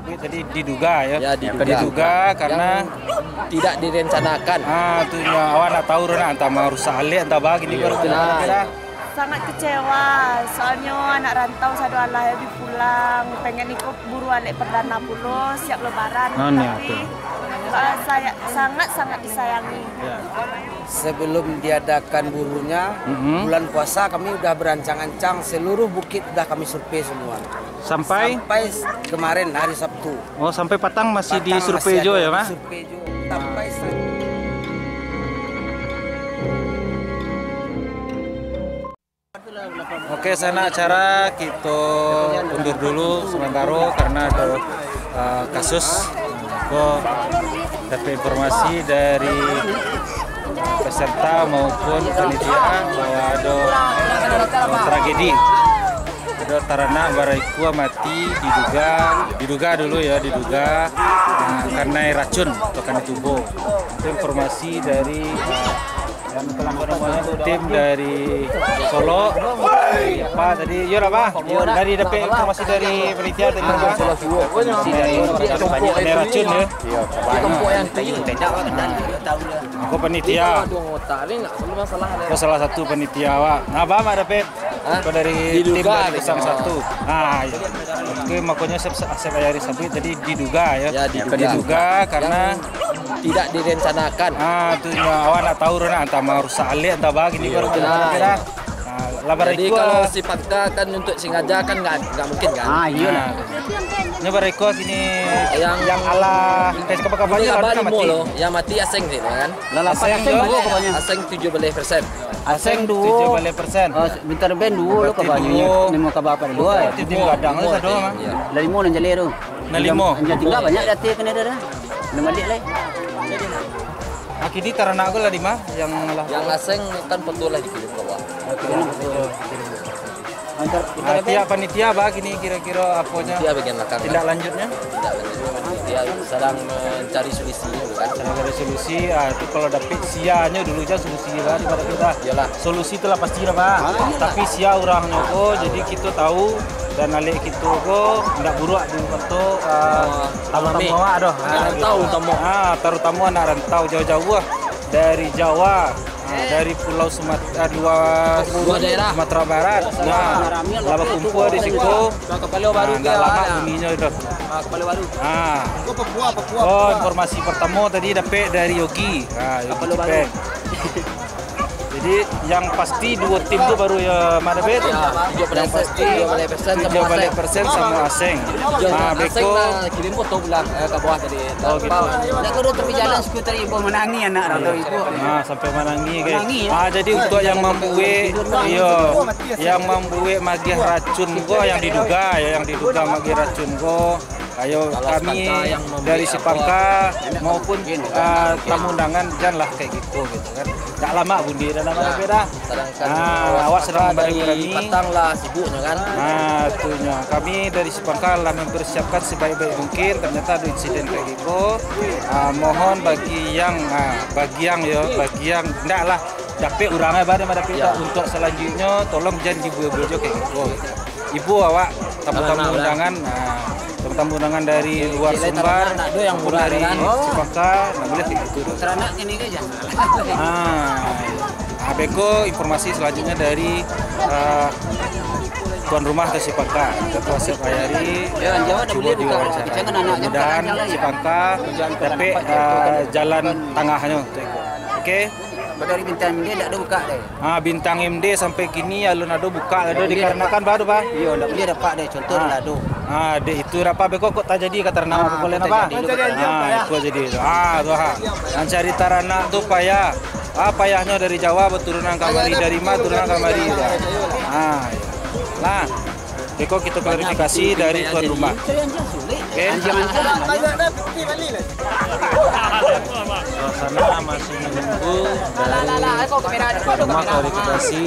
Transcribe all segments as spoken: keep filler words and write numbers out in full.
Jadi diduga, ya. Ya, diduga. Diduga karena yang tidak direncanakan. Ah, tu nyo awak ndak tahu tu nak, antah marusak alek, antah bagini. Iya. Baru tu. Nah. Sangat kecewa, soalnyo anak rantau sado alah yo bi pulang, pengen iko buru alek perdana pulo, siap lebaran, tapi, eh, saya sangat-sangat disayangi. Ya. Sebelum diadakan burunya, bulan puasa kami udah berancang-ancang, seluruh bukit udah kami survei semua. Sampai? Sampai s-, kemarin hari Sabtu. Oh, sampai patang masih disurvei jo, ya, Pak? Sampai sa- Oke, sanak acara, kito undur dulu sementara karena ado, eh, kasus. Ko dapek informasi dari peserta maupun panitia bahwa ado, eh, tragedi. Ado taranak baraikua mati diduga, diduga dulu ya, diduga, eh, karena racun atau karena tubuh. Itu informasi dari, eh, tim dari Solok. Apa tadi? Yo lah, Pak. Dari dapek informasi dari panitia tadi, Pak. Ini racun ya. Iyo, kabanyo. Aku panitia. Aku salah satu panitia awak. Nah, Abah mah dapek. Hah? Kau dari tim dari Pisang Satu. Nah, iya. Oke, makanya Asep, Asep Ayari Sabit tadi diduga ya. Ya, diduga. Diduga karena tidak direncanakan. Ah, tu nyo awak ndak tahu tu nak, antah marusak alek, antah bagini. Iya, baru betul. Nah, lah. Nah, lah. Jadi baraikua kalau si Pangka kan untuk sengaja kan nggak, nggak mungkin kan? Ah, iya lah. Nah. Nyo baraikua kini yang, yang alah tes kabar-kabarnyo lah, limo mati. Lo, yang mati Aseng sih kan? Lah, Aseng duo kabarnyo. Aseng tujuh baleh persen. Aseng duo. Tujuh baleh persen. Oh, Bintang Band duo lo kabarnyo. Limo kabar pada duo. Berarti tim gadang tu sado mah. Iya. Lah limo nan jaleh tu. Nan limo. Nan tingga banyak di ateh kena dah. Nan baliak lai. Ah, kini taranak ko lah di ma yang lah. Yang Aseng kan betul lah dikirim ka bawah. Oke, betul. Antar, ah, pihak panitia, bah, kini kira-kira aponyo? Panitia bagian belakang, tindak lanjutnyo? Tindak lanjutnyo, panitia sedang mencari solusi, gitu kan. Sedang mencari solusi, ah, itu kalau dapek sianyo dulu ja solusi, bah, daripada kita. Iyalah. Solusi tu lah pasti lah, bah. Ah, iyalah. Tapi sia urangnyo ko, jadi kito tahu, dan alek kito ko ndak buruak di waktu, ah, tamu-tamu awak doh. Anak rantau, tamu. Ah, tarutamo anak rantau jauah-jauah dari Jawa. Ah, dari Pulau Sumat-, ah, luar Sumatera Barat. Nah, lah bakumpua di siko. Nah, ndak lamo buminyo tu. Ah, oh, informasi partamo tadi dapek dari Yogi. Ah, Yogi Cipeng. Jadi, yang pasti duo tim tu baru yo, Mak David? Yang pasti tujuah baleh persen samo Aseng. Ah, beko. Kirim foto pulang, eh, ka bawah tadi. Oh, gitu. Ndak kudu tapi jalan skuter ibu manangih anak rantau ibu. Ah, sampai manangih, guys. Manangih, ya. Ah, jadi untuk yang mambuek, iyo, yang mambuek magiah racun ko, yang diduga, ya, yang diduga magiah racun ko, ayo kami dari si Pangka maupun, ah, tamu undangan, janlah kayak gitu, gitu kan. Ndak lamo bundi dah, lamo dah. Sedangkan awak sedang dari patang lah sibuknyo kan. Nah, tu nyo. Kami dari si Pangka lah mempersiapkan sebaik-baik mungkin, ternyata ada insiden kayak gitu. Ah, mohon bagi yang, ah, bagi yang yo, bagi yang ndak lah dapek urang, eh, bah, dapek. Ya. Untuk selanjutnyo tolong jan dibuek-buek jo kayak gitu. Ibu awak, tamu-tamu undangan, ah, tamu-tamu undangan dari luar Sumbar, dari si Pangka, ndak buliah kayak gitu doh. Taranak kini ke jan? Ah, ah, beko informasi selanjutnya dari, eh, tuan rumah atau si Pangka, Datuk Asep Ayari, cubo diwawancara. Mudah-mudahan si Pangka dapek, eh, jalan tangahnyo. Oke? Dari Bintang M D ndak ado buka deh. Ah, Bintang M D sampai kini alun ado buka lah, dikarenakan bah tu, bah. Iyo, ndak buliah dapek deh, contoh ndak ado. Ah, dek itu ndak apo, beko kok tajadi ka taranak. Ah, pokoknyo ndak apo. Ah, itu jadi tu. Ah, tu ha. Mancari taranak tu payah. Ah, payahnyo dari Jawa baturunan kamari, dari ma turunan kamari. Ah, iyo. Nah, beko kito klarifikasi dari tuan rumah. Oke. Suasana masih menunggu dari tuan rumah klarifikasi.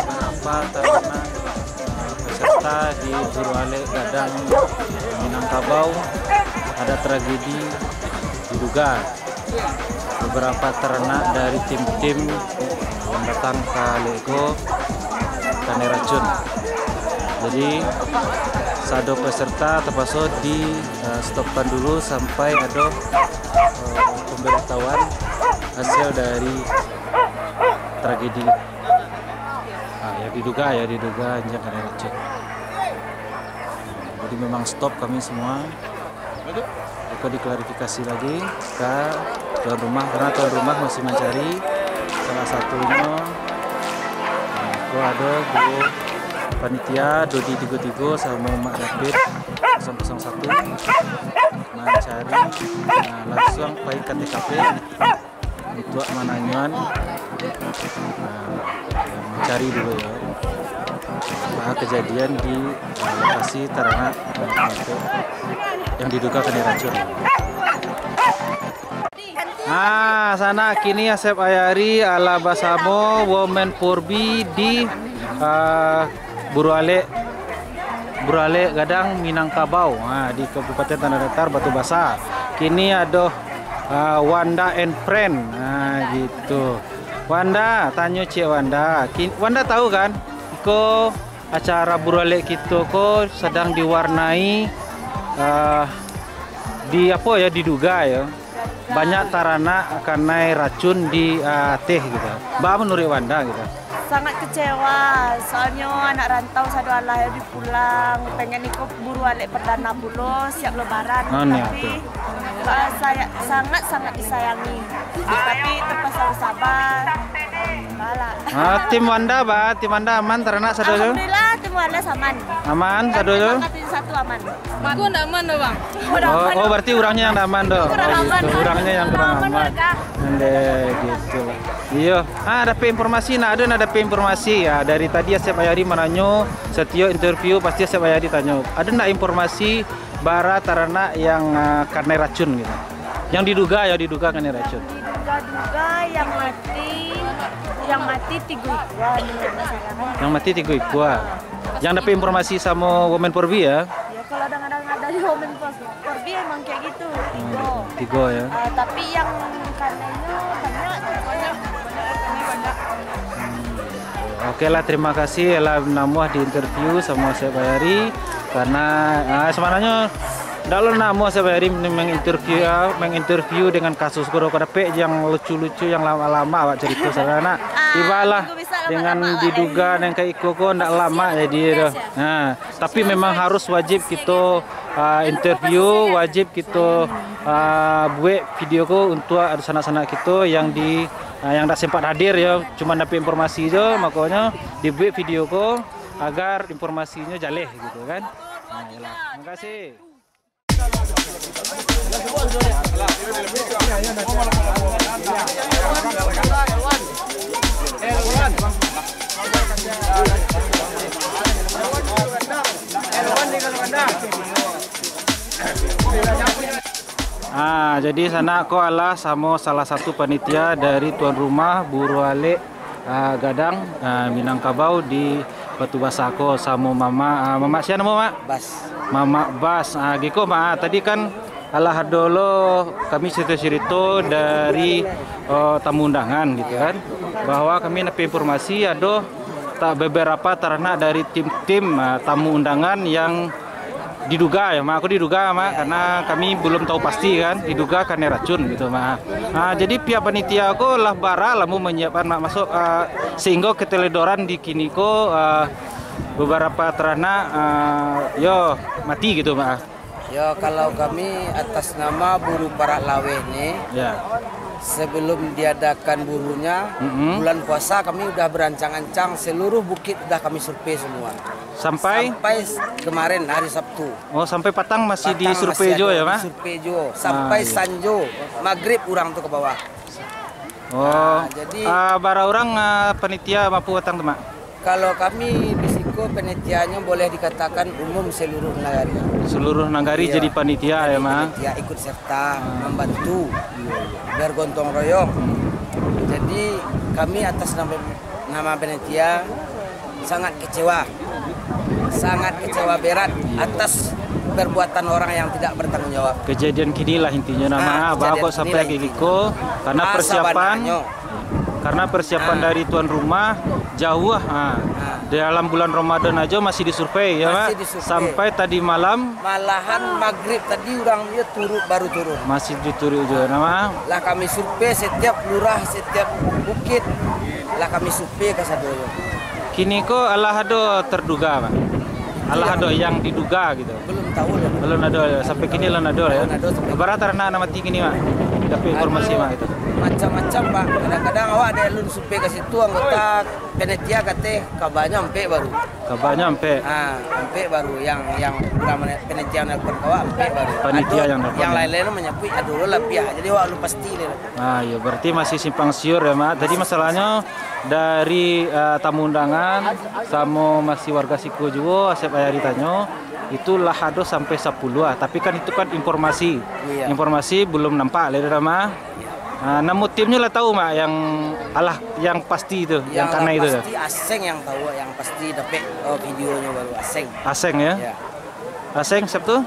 Nah, beberapa taranak, eh, peserta di Buru Alek Gadang Minangkabau ada tragedi diduga. Beberapa taranak dari tim-tim yang datang ka alek ko kanai racun. Jadi, sado peserta terpaksa di, eh, stopkan dulu sampai ado, eh, pemberitahuan hasil dari tragedi. Ah, yang diduga, ya, diduga anjing kanai racun. Jadi memang stop kami semua. Iko diklarifikasi lagi ka tuan rumah, karena tuan rumah masih mencari salah satunya. Nah, iko ado duo panitia, Dodi tigo tigo samo Mak David kosong kosong satu, mencari, nah, langsung pai ka T K P. Untuak mananyoan, ah, mancari dulu, ya, ah, kejadian di, ah, lokasi taranak, ah, yang diduga kanai racun. Ah, sanak, kini Asep Ayari alah basamo Women for Bee di, ah, Burualek, Burualek Gadang, Minangkabau, ha, di Kabupaten Tanah Datar, Batu Basa. Kini ado, ah, Wanda and friend, ha, gitu. Wanda, tanyo ciek Wanda. Ki-, Wanda tahu kan, iko acara Burualek kito ko sadang diwarnai, ah, di apo ya, diduga ya, banyak taranak kanai racun di, ah, ateh gitu. Baa manuruik Wanda gitu? Sangat kecewa, soalnyo anak rantau sado alah bi pulang, pengen iko Burualek perdana pulo, siap lebaran, ah, tapi, ah, saya sangat-sangat disayangi, tapi terpaksa sabar. Alah. Ah, tim Wanda, ba, tim Wanda aman taranak sado tu? Alhamdulillah, tim Wanda aman. Aman sado tu? Satu aman. Aku ndak aman doh, Bang. Oh, oh, berarti urangnya yang ndak aman doh. Kurang aman. Oh, gitu. Urangnya yang kurang aman. Kurang aman, warga. Ndeh, gitu lah. Iyo. Ah, dapek informasi, nah, ado nak dapek informasi. Ya, dari tadi Asep Ayari mananyo, setiap interview pasti Asep Ayari tanyo. Ado nak informasi bara taranak yang, ah, kanai racun gitu? Yang diduga, ya, diduga kanai racun. Diduga-duga yang mati, yang mati tigo ikua, menurut saya. Yang mati tigo ikua. Yang dapek informasi samo Women for Bee, ya? Ya, kalau dengar-dengar dari Women for Bee emang kayak gitu, tigo. Hmm, tigo, ya. Ah, tapi yang kanainyo banyak, banyak, banyak. Oke lah, terima kasih lah namuah di interview samo Asep Ayari. Karena, ah, sebenarnya ndak lo namuah Asep Ayari menginterview, ah, menginterview dengan kasus ko, ko dapek yang lucu-lucu, yang lama-lama awak cerita sanak. Ah, tibalah minggu bisa lah, dengan lama-lama, diduga eh. Yang kayak iko ko ndak lama jadi tu. Nah, tapi memang harus wajib kito, ah, interview, wajib kito, ah, buek video ko untuak sanak-sanak kito yang di, ah, yang dak sempat hadir, yo, cuma dapek informasi jo, makonyo dibuek video ko agar informasinyo jaleh gitu kan. Nah, iyalah. Terima kasih. Ah, jadi sanak ko alah samo salah satu panitia dari tuan rumah Burualek, ah, Gadang, ah, Minangkabau di Batu Basa ko samo Mamak, ah, Mamak sia namo, Mak? Bas. Mamak Bas. Ah, giko, Mak, ah, tadi kan alah ado lo kami cerito-cerito dari, eh, tamu undangan gitu kan, bahwa kami dapek informasi ado tak beberapa taranak dari tim-tim, ah, tamu undangan yang diduga ya, Mak. Aku diduga, Mak, karena kami belum tahu pasti kan, diduga kanai racun gitu, Mak. Ah, jadi pihak panitia ko lah bara lamo menyiapkan, Mak, masuk, ah, sehingga keteledoran di kini ko, ah, beberapa taranak, ah, yo mati gitu, Mak. Ya, kalau kami atas nama Buru Parak Laweh ni, ya, sebelum diadakan burunya, mm-mm, bulan puasa kami udah berancang-ancang, seluruh bukit udah kami survei semua. Sampai? Sampai s-, kemarin hari Sabtu. Oh, sampai patang masih disurvei juo ya, Mak? Patang masih ada disurvei juo. Sampai, ah, iya, sanjo, maghrib urang tu ke bawah. Oh. Nah, jadi, ah, bara urang, ah, panitia mampu patang tu, Mak? Kalau kami di siko panitianyo boleh dikatakan umum seluruh nagari. Seluruh nagari, iya, jadi panitia, jadi ya, Mak? Panitia ikut serta, ah, membantu, iya, iya, bergotong royong. Hmm. Jadi kami atas nama, nama panitia sangat kecewa. Sangat kecewa berat, iya, atas perbuatan orang yang tidak bertanggung jawab. Kejadian kini lah intinyo, nah, Mak, ah, kejadian kok sampai kini lah intinyo. Karena, ah, persiapan sabananyo. Karena persiapan, ah, dari tuan rumah jauh, ah. Ah. Dalam bulan Ramadan aja masih disurvei, ya, Masih Mak? disurvei. Sampai tadi malam. Malahan magrib tadi urang dia turun, baru turun. Masih dituruik juga, nah, Mak? Lah kami survei setiap lurah, setiap bukit, lah kami survei ka sadonyo. Kini ko alah ado terduga, Mak? Alah Iya. ado yang diduga gitu. Belum tahu lah. Belum ado, sampai kini belum ado ya. Belum ado sampai Bara taranak nan mati kini, Mak? Dapek informasi, Mak, itu. Macam-macam, Pak. Kadang-kadang awak ado alun survei ka situ, anggota panitia kateh kabanyo ampek baru. Kabanyo ampek. Ha, ampek baru yang, yang urang mana panitia yang nelpon ka awak ampek baru. Panitia Ado yang nelpon, yang ya. lain-lain manyapuik ado lo labiah. Jadi awak alun pasti lah. Ah, iyo, berarti masih simpang siur ya, Mak. Tadi Masih masalahnya dari, eh, tamu undangan samo masih warga siko juo, Asep Ayari tanyo, itu lah ado sampai sapuluah ah. Tapi kan itu kan informasi. Iya. Informasi belum nampak lah, Mak. Ah, namo timnyo lah tahu, Mak, yang alah, yang pasti itu, yang Yang kanai itu. pasti Aseng yang tahu, yang pasti dapek, oh, videonyo baru Aseng. Aseng ya? Ya. Aseng siapa tu?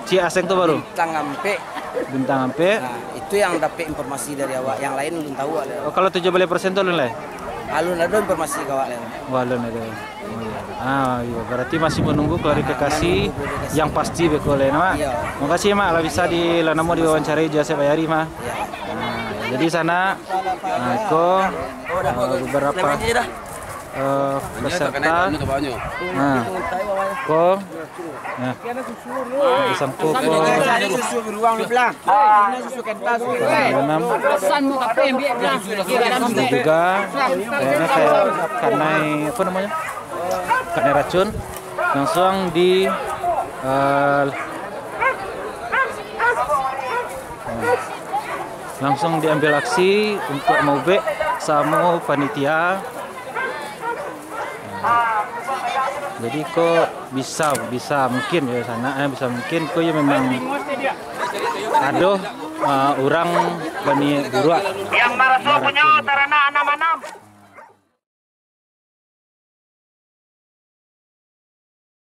Cik Aseng tu baru? Bintang Ampek. Bintang Ampek. Nah, itu yang dapek informasi dari awak. Yang lain belum tahu ada. Oh, kalau tujuh belas persen tu alun lai? Alun ado informasi ka awak lai. Oh, alun ado. Oh, iya. Ah, iya. Berarti masih menunggu klarifikasi Ah, menunggu klarifikasi. yang pasti beko lai, Mak. Iya. Makasih, Mak, lah bisa di, lah namo diwawancarai jo Asep Ayari, Mak. Iya. Nah, jadi sanak, nah, iko, eh, beberapa, eh, peserta. Nah, ko, nah, disangko ko. Enam. Juga, kayaknya kayak kanai, apa namanya? Kanai racun. Langsung di, eh, langsung diambil aksi untuk maubek samo panitia. Jadi ko bisa, bisa mungkin ya sanak, eh, bisa mungkin ko ya memang ado, eh, urang baniat buruak. Yang maraso punyo taranak